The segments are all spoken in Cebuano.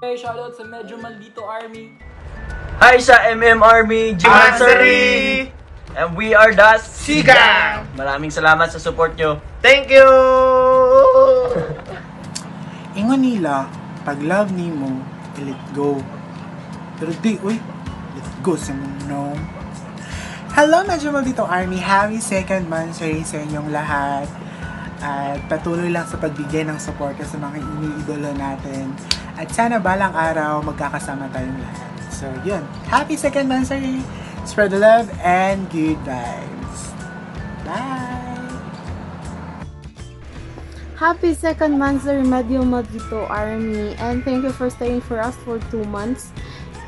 Hey, shoutout sa Medyo Maldito Army. Hi sa MM Army, Jimansari! And we are the Sigang! Maraming salamat sa support nyo. Thank you! Ingon nila, pag love nimo, let go. Pero di, uy, let go sa no. Hello, Medyo Maldito Army. Happy second monthsary sa inyong lahat. At patuloy lang sa pagbigay ng suporta sa mga iniidolo natin. At sana balang araw magkakasama tayong lahat. So, yun. Happy second monthsary! Spread the love and good vibes. Bye! Happy second monthsary, Medyo Maldito Army, and thank you for staying for us for 2 months.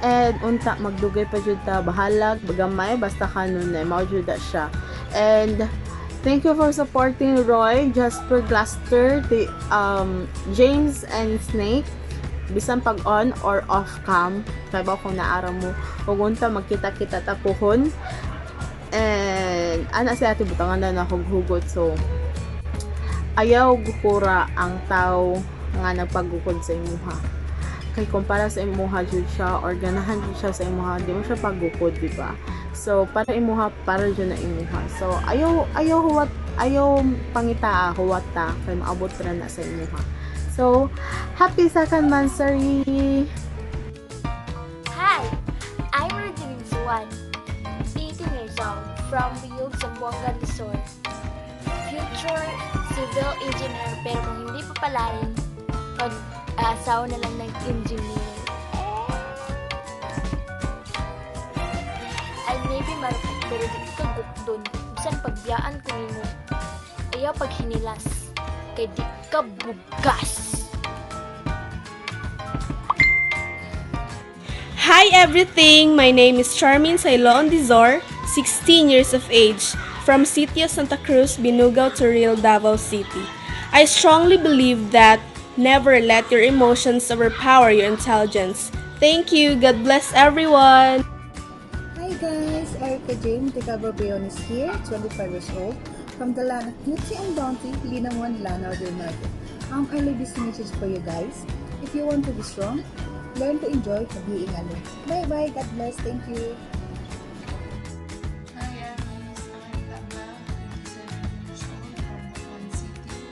And unta magdugay pa jud ta, bahalag gamay, basta kanunay mao jud na siya. And thank you for supporting Roy, Jasper Glaster, the James and Snake, bisan pag on or off cam kay ba kung naara mo. Ug unta magkita-kita ta puhon. And ana si Ate, butangan na na hugot, so ayaw gukura ang tao nga nagpagukod sa imuha kay kung para sa imuha jud siya or ganahan jud siya sa imuha, di mo siya pagukod, di ba? So para imuha, para jud na imuha. So ayaw ayaw huwat, ayaw pangitaa, huwat ta kay maabot ra na sa imuha. So happy second monthsary! Hi, I'm Rodeline Zuan, 18 years old, from Biyug, Zamboanga del Sur. Future civil engineer, pero kung hindi pa palarin, mag-aasawa na lang ng engineer. I maybe marupok pero di ka gukdon. Bisan pagbiyaan ko nimo. Ayaw paghinilas, kay di ka bugas. Hi everything! My name is Charmaine Ceylon Dizor, 16 years of age, from Sitio Santa Cruz, Binugao to Real Davao City. I strongly believe that never let your emotions overpower your intelligence. Thank you. God bless everyone. Hi guys, Erica Jane Ticabo Briones here, 25 years old, from the land of beauty and bounty, Linamon, Lanao del Norte. I leave this message for you guys. If you want to be strong, learn to enjoy being alone. Bye bye, God bless, thank you. Hi, Amis. I'm Tama, 27 years old, from Butuan City.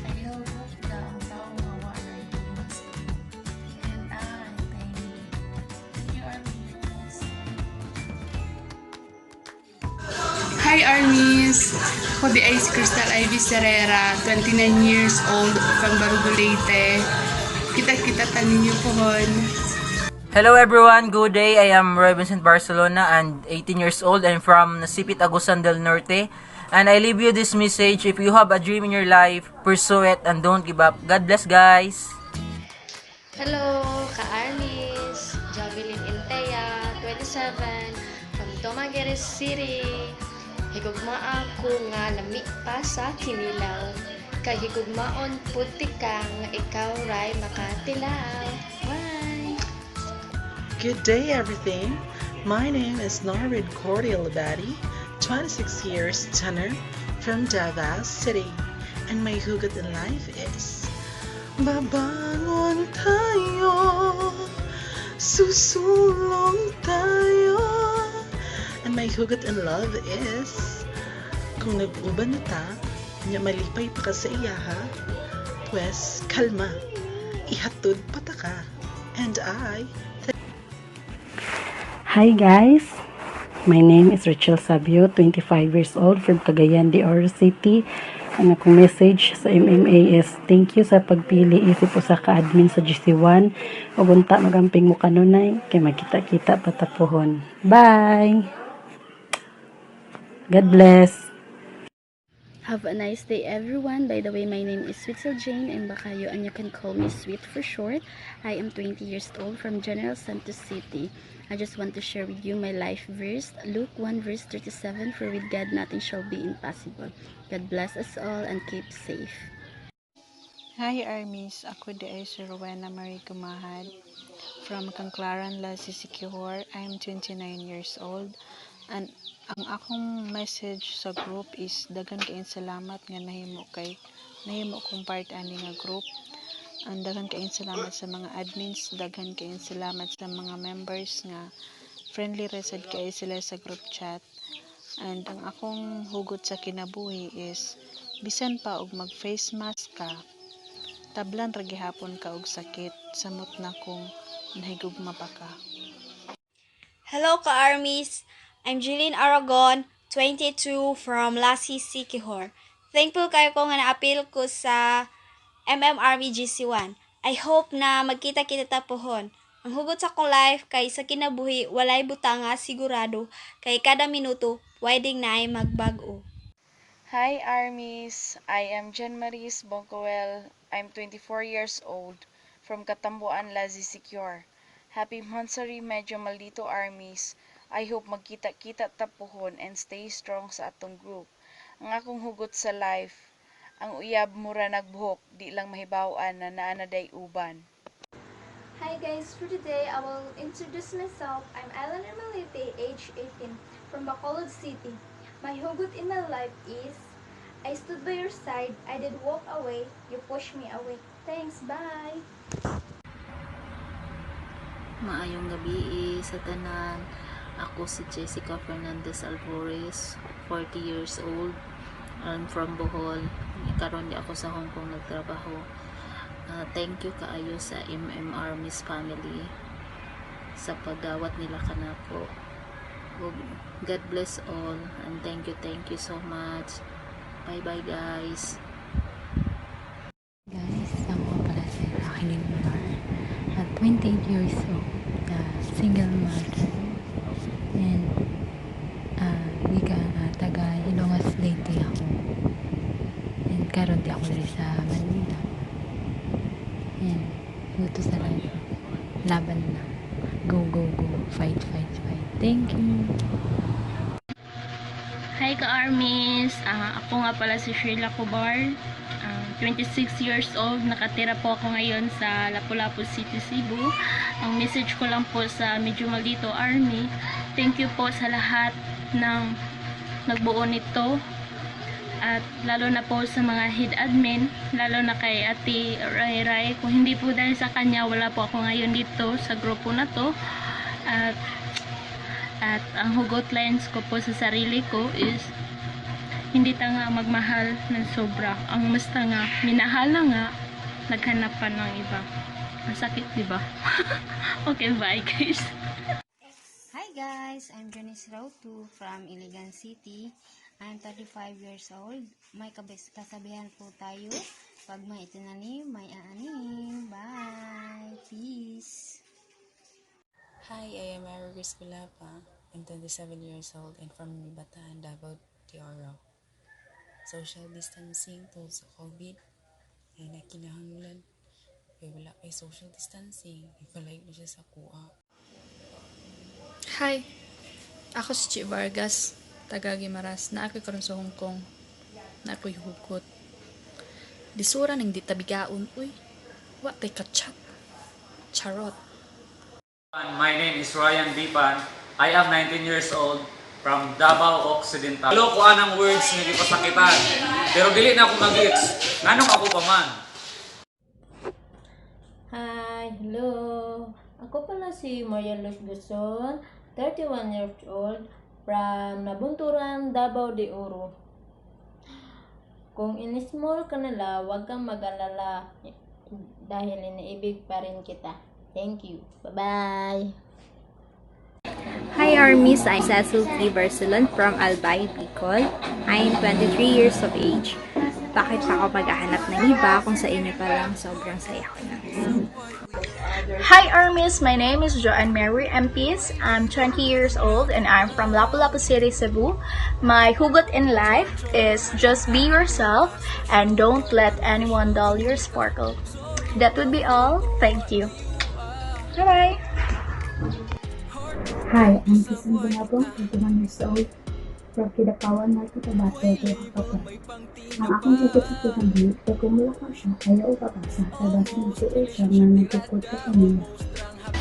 I hope na ang tao nga wa na igugma sa imo. And I thank you. Thank you, Armies. Hi, Armies! Ako di ay si Crystal Ivy Serrera, 29 years old, from Barugo, Leyte. Kita-kita ta ninyo pohon. Hello everyone, good day. I am Roy Vincent Barcelona and 18 years old. I'm from Nasipit, Agusan del Norte. And I leave you this message: if you have a dream in your life, pursue it and don't give up. God bless, guys. Hello, ka-Armies! Jovelyn Intea, 27, from Dumaguete City. Higugma ako nga lami pa sa kinilaw. Kay higugmaon puti ka nga ikaw ray makatilaw. Bye! Good day, everything. My name is Norrid Cordial Abadi, 26 years tenor from Davao City. And my hugot in life is Babangon tayo, susulong tayo. And my hugot in love is kung nag-uban na ta, nya malipay pa ka sa iyaha, pues kalma, ihatod pa ta ka. And I Hi guys, my name is Rachel Sabio, 25 years old, from Cagayan de Oro City. Ang akong message sa MMA is thank you sa pagpili isip usa ka admin sa GC1 ug unta magamping mo kanunay kay magkita-kita pa ta pohon. Bye. God bless. Have a nice day, everyone. By the way, my name is Sweetzel Jane and Bakayo, and you can call me Sweet for short. I am 20 years old from General Santos City. I just want to share with you my life verse, Luke 1 verse 37, "For with God nothing shall be impossible." God bless us all and keep safe. Hi Armies, ako di ay si Rowena Marie Gumahad from Kanclaran, La Siquijor. I am 29 years old and ang akong message sa group is daghan kaayong salamat nga nahimo kay nahimo kong part ani nga group. Ang daghan kaayong salamat sa mga admins, daghan kaayong salamat sa mga members nga friendly ra sad kaayo sila sa group chat. And ang akong hugot sa kinabuhi is bisan pa og mag face mask ka, tablan ra gihapon ka og sakit, samot na kung nahigugma pa ka. Hello ka-armies! I'm Jeline Aragon, 22, from Lazi, Siquijor. Thankful kaayo ko nga naapil ko sa MM Army GC1. I hope na magkita-kita ta pohon. Ang hugot sa akong life kay sa kinabuhi walay butanga sigurado kay kada minuto pwedeng naay magbag-o. Hi Armies, I am Jen Maris Boncoel. I'm 24 years old from Katambuan, Lazi Siquijor. Happy Monthsary Medyo Maldito Armies. I hope magkita-kita ta pohon and stay strong sa atong group. Ang akong hugot sa life, ang uyab mura nag buhok, di lang mahibaw-an na naa na day uban. Hi guys, for today I will introduce myself. I'm Eleanor Malite, age 18, from Bacolod City. My hugot in my life is I stood by your side, I did walk away, you pushed me away. Thanks, bye! Maayong gabi sa tanan. Ako si Jessica Fernandez Alvarez, 40 years old. I'm from Bohol. Karon di ako sa Hong Kong nagtrabaho. Thank you kaayo sa MM Armies family sa pagdawat nila kanako. God bless all and thank you so much. Bye bye, guys. Guys, ako pala si Raquelin Mar at 28 years old, single mother, and gikan taga Ilongos, Leyte ako, and karon di ako diri sa Manila, and luto sa life, laban na, go, go, go, fight, fight, fight. Thank you. Hi ka-armies! Ako nga pala si Sheila Cobar, 26 years old, nakatira po ako ngayon sa Lapu-Lapu City, Cebu. Ang message ko lang po sa Medyo Maldito Army, thank you po sa lahat ng nagbuo nito at lalo na po sa mga head admin, lalo na kay Ate Rai Rai. Kung hindi po dahil sa kanya, wala po ako ngayon dito sa grupo na to. At ang hugot lines ko po sa sarili ko is hindi tanga magmahal ng sobra. Ang mas tanga, minahal na nga, naghanap pa ng iba. Ang sakit, di ba? Okay, bye guys. Hi guys, I'm Janice Rautu from Iligan City. I'm 35 years old. May kasabihan po tayo, pag may itinanim, may aanihin. Bye! Peace! Hi, I am Mary Grace Kulapa. I'm 27 years old and from Bataan, Davao de Oro. Social distancing tungod sa COVID ay nakinahanglan. Kay wala kay social distancing, ipalayok na siya sa kuha. Hi! Ako si Chi Vargas, taga Guimaras, naa ko'y karon sa Hong Kong. Naa ko'y hugot. Lisura ning di tabigaon, uy. Wa tay kachat. Charot. My name is Ryan Bipan. I am 19 years old from Davao Occidental. Hello ko anang words nga gipasakitan. Pero dili na ako mag-ex. Nganong ako pa man? Hi, hello. Ako pala si Maria Luz Guzon, 31 years old, from Nabunturan, Davao de Oro. Kung in-small ka nila, huwag kang mag-alala dahil iniibig pa rin kita. Thank you. Bye-bye! Hi Armies, I'm Cecil T. Barcelon from Albay, Bicol. I'm 23 years of age. Bakit pa ako maghahanap ng iba kung sa inyo pa lang sobrang saya ko na? Hi Armies, my name is Joanne Mary Empis. I'm 20 years old and I'm from Lapu-Lapu City, Cebu. My hugot in life is just be yourself and don't let anyone dull your sparkle. That would be all. Thank you. Bye-bye. Hi, I'm Susan Bunabong, 21 years old, from Kidapawan, North Cotabato, Doha, Qatar. Ang akong hugot sa kinabuhi kay kung mulakaw siya, ayaw papasa, kay basin magsuol siya nga nagtukod sa pamilya.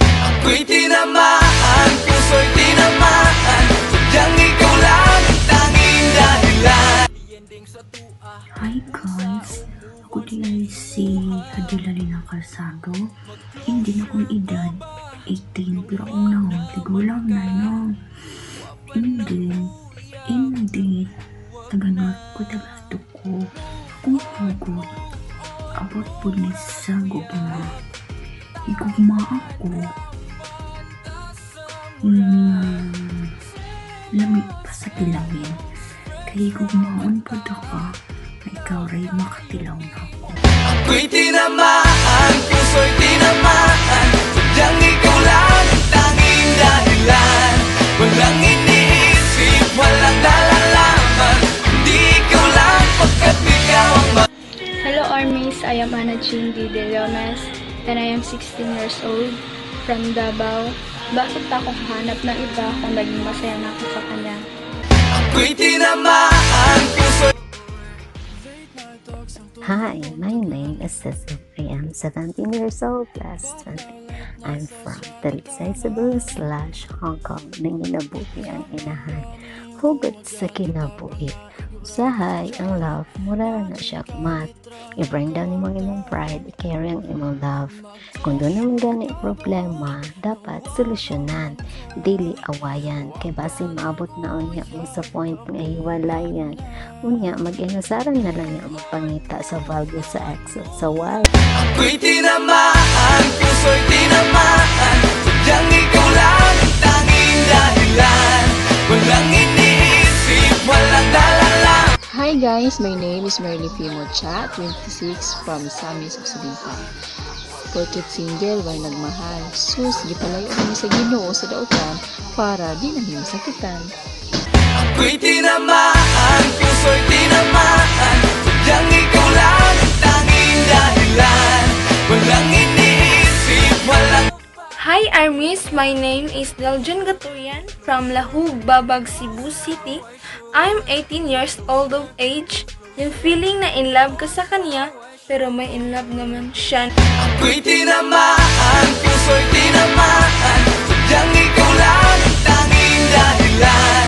Ako'y tinamaan, puso'y tinamaan. Sadyang ikaw lang ang tanging dahilan. Hi guys! Ako diay si Hadila Lina Calzado. Hindi na akong edad, 18, pero akong nawong tigulang na, no. Hindi, hindi, taga North Cotabato ko. Akong hugot, abot po ni sa gugma. Igugma ako. Lami pa sa tilawin. Kay gugmaon po ka, na ikaw ray makatilaw na ako. Ako'y tinamaan, puso'y tinamaan. Sadyang ikaw lang ang tanging dahilan. Walang iniisip, walang nalalaman, kundi ikaw lang pagkat ikaw ang Hello Armies, I am Anna Jean D. De Leones and I am 16 years old from Davao. Bakit pa ako hahanap ng iba kung naging masaya na ako sa kanya? Ako'y tinamaan, puso'y Hi, my name is Cecil. I am 17 years old plus 20. I'm from Talisay, Cebu/Hong Kong. Nanginabuhi ang inahan. Hugot sa kinabuhi. Usahay, ang love, mura ra na siya math. I-bring down imong imong pride, i-carry ang imong love. Kung duna man gani problema, dapat solusyonan, dili awayan. Kay basin maabot na unya mo sa point nga hiwalayan. Unya, mag-inasaran na lang niya magpangita sa value sa X at sa Y. Ako'y tinamaan, puso'y tinamaan. Sadyang ikaw lang ang tanging dahilan. Walang iniisip, walang nalalaman. Hi guys, my name is Merly Pimocha, 26 from Misamis Occidental. Porket single, way nagmahal. Sus, gipalayo kami sa Ginoo sa dautan para di na mi masakitan. Ako'y tinamaan, puso'y tinamaan. Sadyang ikaw lang ang tanging dahilan. Walang iniisip, walang Hi Armies, my name is Deljon Gaturian from Lahug, Babag, Cebu City. I'm 18 years old of age. Yung feeling na in love ka sa kanya, pero may in love naman siya. Ako'y tinamaan, puso'y tinamaan. Sadyang ikaw lang ang tanging dahilan.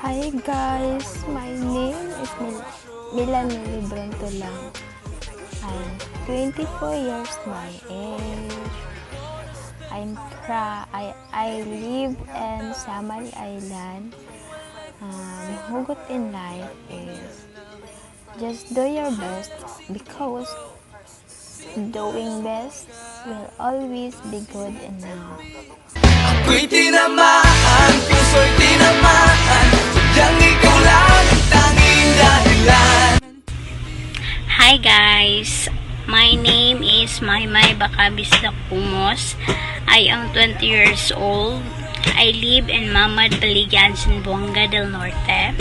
Hi guys, my name is Melanie Libranto lang. I'm 24 years my age. I'm pra I live in Samal Island. Hugot in life is just do your best because doing best will always be good enough. Ako'y tinamaan, puso'y tinamaan. Sadyang ikaw lang ang tanging dahilan. Hi guys, my name is Maymay Bacabis Kumos. I am 20 years old. I live in Mamad Paligan, Zamboanga del Norte.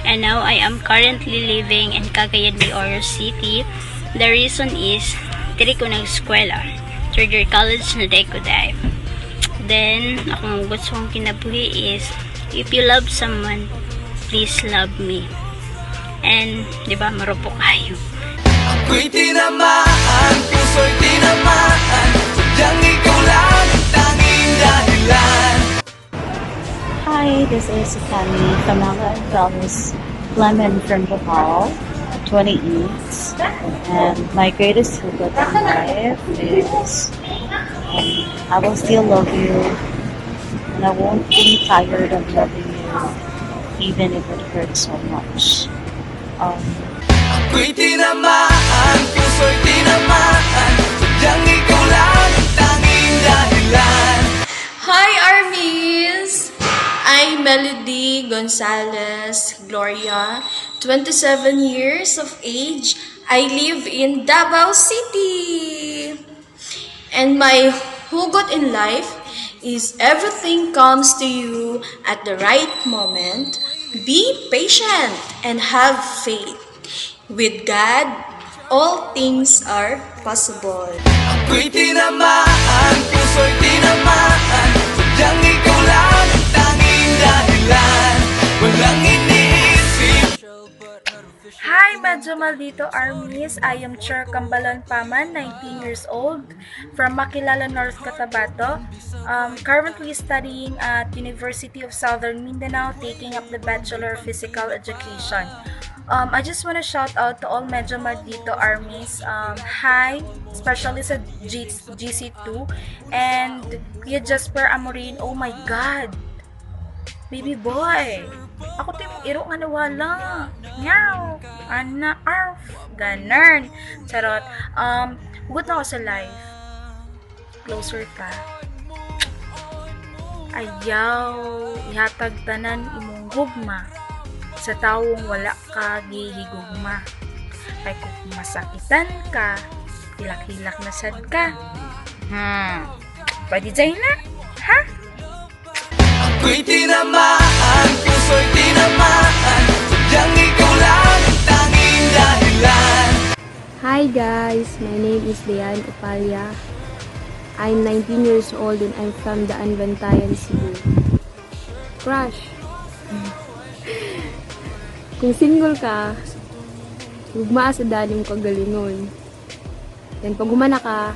And now I am currently living in Cagayan de Oro City. The reason is, diri ko nag-eskwela. Third year college na diay ko diay. Then, akong gusto kong kinabuhi is, if you love someone, please love me. And, di ba, marupok kayo. Ako'y tinamaan, puso'y tinamaan. Sadyang ikaw lang ang tanging dahilan. Hi, this is Tammy Kamala Velvis Lemon from Bohol, 28. And my greatest hugot in life is I will still love you and I won't be tired of loving you even if it hurts so much. Ako'y tinamaan, puso'y tinamaan. Sadyang ikaw lang ang tanging dahilan. Hi, Armies! I'm Melody Gonzalez Gloria, 27 years of age. I live in Davao City. And my hugot in life is everything comes to you at the right moment. Be patient and have faith. With God, all things are possible. Ako'y tinamaan, puso'y tinamaan. Sadyang ikaw lang ang tanging dahilan. Walang iniisip. Hi, Medyo Maldito Armies. I am Cher Cambalon Paman, 19 years old, from Makilala, North Cotabato. Currently studying at University of Southern Mindanao, taking up the Bachelor of Physical Education. I just wanna shout out to all Medyo Maldito armies. Hi, especially sa GC2 and Kuya Jasper Amorin. Oh my God! Baby boy! Ako to yung iro nga nawala. Meow! Ana, arf! Ganern! Charot. Hugot na ako sa life. Closer ka. Ayaw, ihatag tanan imong gugma sa tawong wala ka gihigugma. Kay kung masakitan ka, hilak-hilak na sad ka. Pwede dyan na? Ha? Ako'y tinamaan, puso'y tinamaan. Sadyang ikaw lang ang tanging dahilan. Hi guys, my name is Diane Opalia. I'm 19 years old and I'm from the Anbantayan, Cebu. Crush! Kung single ka, gugmaa sa dali mo kagalingon. Then pag humana ka,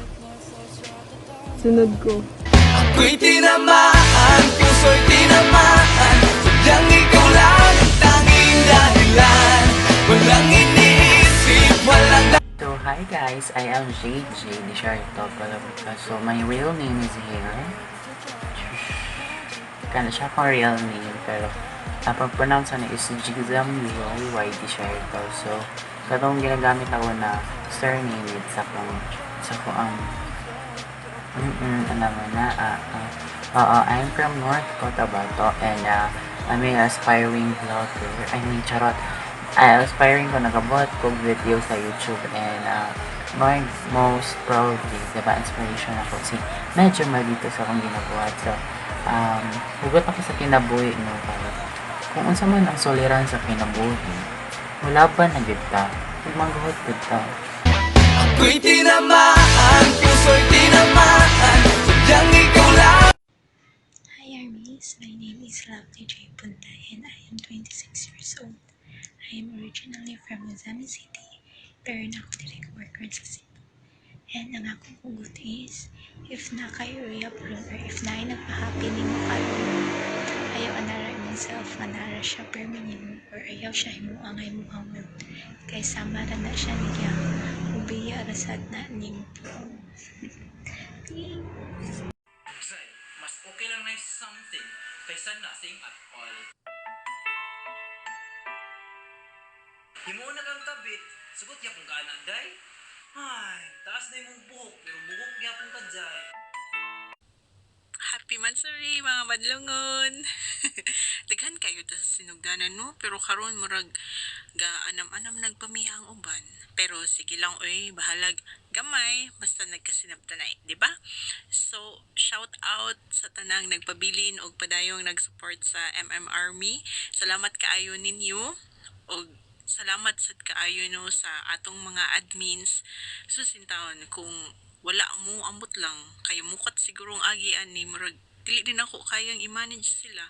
sunod ko. Ako'y tinamaan, puso'y tinamaan. Sadyang ikaw lang ang tanging dahilan. Walang iniisip, walang So, hi guys, I am JJ Desharto Palabuka. So, my real name is here. Kana siya akong real name, pero ang pag-pronounce na is Jizam Joy Y. Desharto. So, katong ginagamit ako na surname it's akong ang alam mo na, oo, I'm from North Cotabato and I'm an aspiring vlogger. I mean, charot. I aspiring ko nagabuhat ko video sa YouTube and my most probably, diba, inspiration ako si Medyo Maldito sa akong ginabuhat. So, hugot ako sa kinabuhi, no, kay kung unsa man ang suliran sa kinabuhi, mulaban na gyud ta, ug maghuot gyud ta. Ako'y tinamaan, puso'y tinamaan. Sadyang ikaw lang. Hi Armies, my name is Lovely J. Puntay and I am 26 years old. I am originally from Ozamiz City, pero na ako direct worker sa Cebu. And ang akong hugot is, if naa kay uyab ron or if naay nagpa-happy nimo karon, ayaw anara imong self nga naa ra siya permi nimo or ayaw siya himoa nga imuhang world. Kay sama ra na siya niya, ubiya ra sad na nimo puong. Thanks! Zay, mas okay lang na something kaysa nothing at all. Himuon na kang kabit, sugot yapon ka anak, day. Ay, taas na imong buhok, pero buhok yapon ka, jay. Happy Mansari mga badlongon. Daghan kayo ta sa sinugdanan, no, pero karon murag ga anam-anam nagpamiha ang uban. Pero sige lang oy, bahalag gamay basta nagkasinabtanay, di ba? So, shout out sa tanang nagpabilin og padayong nag-support sa MM Army. Salamat kaayo ninyo og salamat sad kaayo no sa atong mga admins. Sus taon kung wala mo, ambot lang kay mukat siguro ang agi ani, murag dili din ako kayang i-manage sila.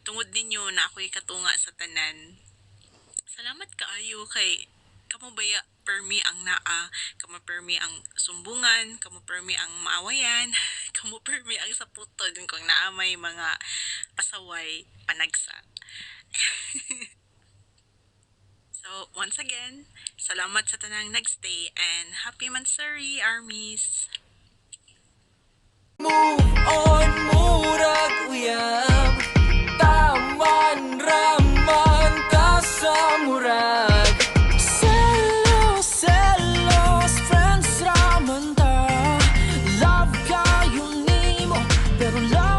Tungod ninyo na ako'y katunga sa tanan. Salamat kaayo kay kamo baya permi ang naa, kamo permi ang sumbungan, kamo permi ang maawayan, kamo permi ang saputon kung naa may mga pasaway, panagsa. So, once again, salamat sa tanang nagstay and happy Mansari, armies! Move on, murag uyab. Taman raman ta sa murag. Selos, selos, friends raman ta. Love kayo nimo, pero love